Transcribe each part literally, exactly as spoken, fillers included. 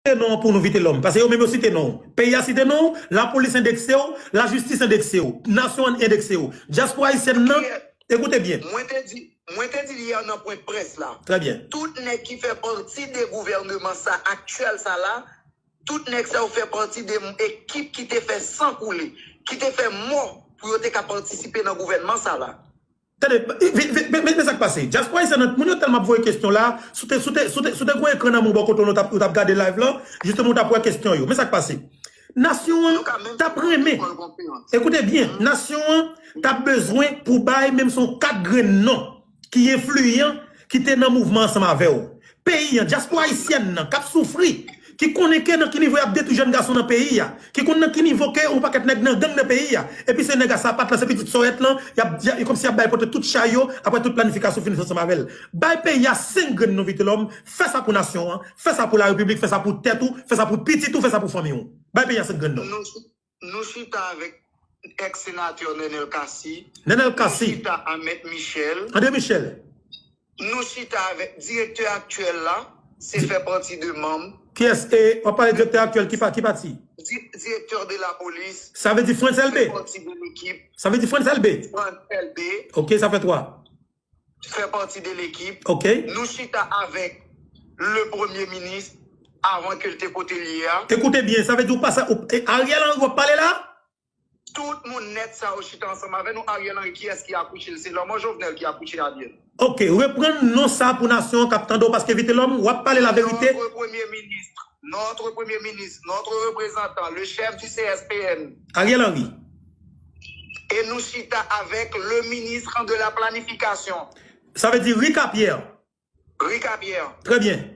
Site non an pou nou, Vitelòm, paske yo menm yo site non w. Peyi a site non w, lapolis endekse w, lajistis endekse w, nasyon an endekse w. Dyaspora ayisyèn nan, ekoute byen. Mwen te di, mwen te di l yè nan pwen près la. Trè byen. Tout nèg ki fè pati de gouvènman sa aktyèl sa la, tout nèg sa yo fè pati de ekip ki te fè san koule, ki te fè mò pou yo te ka patisipe nan gouvènman sa la. Tande, men sa k pase. Dyaspora ayisyèn nan, moun yo tèlman ap voye kesyon la, si w te, si w te, si w te, si w te gen ekran nan men w bò kote w, w t ap, w t ap gade live lan, jisteman w t ap wè kesyon yo. Men sa k pase. Nasyon an t ap renmen. Ekoute byen, nasyon an t ap bezwen pou bay menm si yon kat grenn non ki enfliyan, ki te nan mouvman ansanm avè w. Peyi an, dyaspora ayisyèn nan, k ap soufri, ki konnen ke nan ki nivo y ap detwi jèn gason nan peyi a, ki konn nan ki nivo ke yon pakèt nèg nan gang nan peyi a, epi se nèg a sapat lan, se pitit sòyèt lan, y ap, y a, kòmsi y ap bay pote tout chay yo, apre tout planifikasyon fin fèt ansanm avè l. Bay peyi a senk grenn non, Vitelòm, fè sa pou nasyon an, fè sa pou larepiblik, fè sa pou tèt ou, fè sa pou pitit ou, fè sa pou fanmi w. Bay peyi a senk grenn non. Nou, nou chita avèk èks senatè Nenel Cassy. Nenel Cassy. Nou chita a Mèt Michel. André Michel. Nou chita avèk direktè aktyèl la, se fè pati de manm. Kiyès? E, w ap pale direktè aktyèl ki pa, ki pati? Di-, direktè de la polis. Sa vle di Frantz Elbé? Fè pati de lekip. Sa vle di Frantz Elbé? Frantz Elbé. Ok, sa fè twa. Fè pati de lekip. Ok. Nou chita avèk le premye minis avan ke l te kote l ye a. Ekoute byen, sa vle di w pa sa, ou, e Ariel Henry w ap pale la? Tout moun nèt sa yo chita ansanm avè nou. Ariel Henry, kiyès ki akouche l? Se lanmò Jovenel ki akouche Ariel. Ok, reprann non sa pou nasyon an k ap tande w, paske Vitelòm, w ap pale laverite. Notre Premier ministre, notre Premier ministre, notre représentant, le chef du C S P N. Ariel Henry. E nou chita avèk le ministre de la planification. Sa vle di Ricapierre. Ricapierre. Trè byen.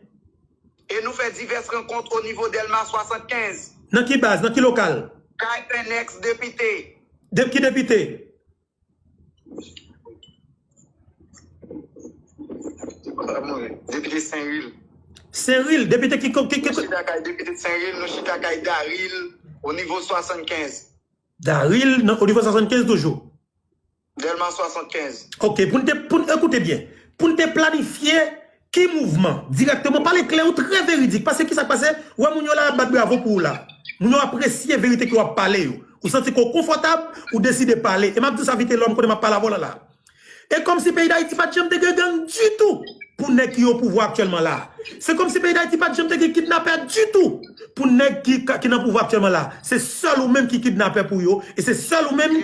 E nou fè divès rankont o nivo Dèlma swasannkenz. Nan ki baz? Nan ki lokal? Kay en èks depite. De, ki depite? Depite Senril. Senril, depite ki, ki, ki, Nou chita kay depite Senril, nou chita kay Daril, o nivo swasannkenz. Daril, nan, o nivo swasannkenz toujou. Dèlma swasannkenz. Ok, pou n te, pou n, ekoute byen, pou n te planifye ki mouvman, dirèkteman, pale klè, ou trè veridik, paske ki sa k pase, ou wè moun yo la ap bat bravo pou ou la. Moun yo apresye verite ke w ap pale yo. Ou santi ke w konfòtab, ou deside pale. E m ap di w sa Vitelòm, kote m ap pale avè w la la. E kòmsi peyi Dayiti pa t janm te gen gang ditou pou nèg ki o pouvwa aktyèlman la. Se kòmsi peyi Dayiti pa t janm te gen kidnapè ditou pou nèg ki, ki nan pouvwa aktyèlman la. Se sèl ou menm ki kidnapè pou yo, e se sèl ou menm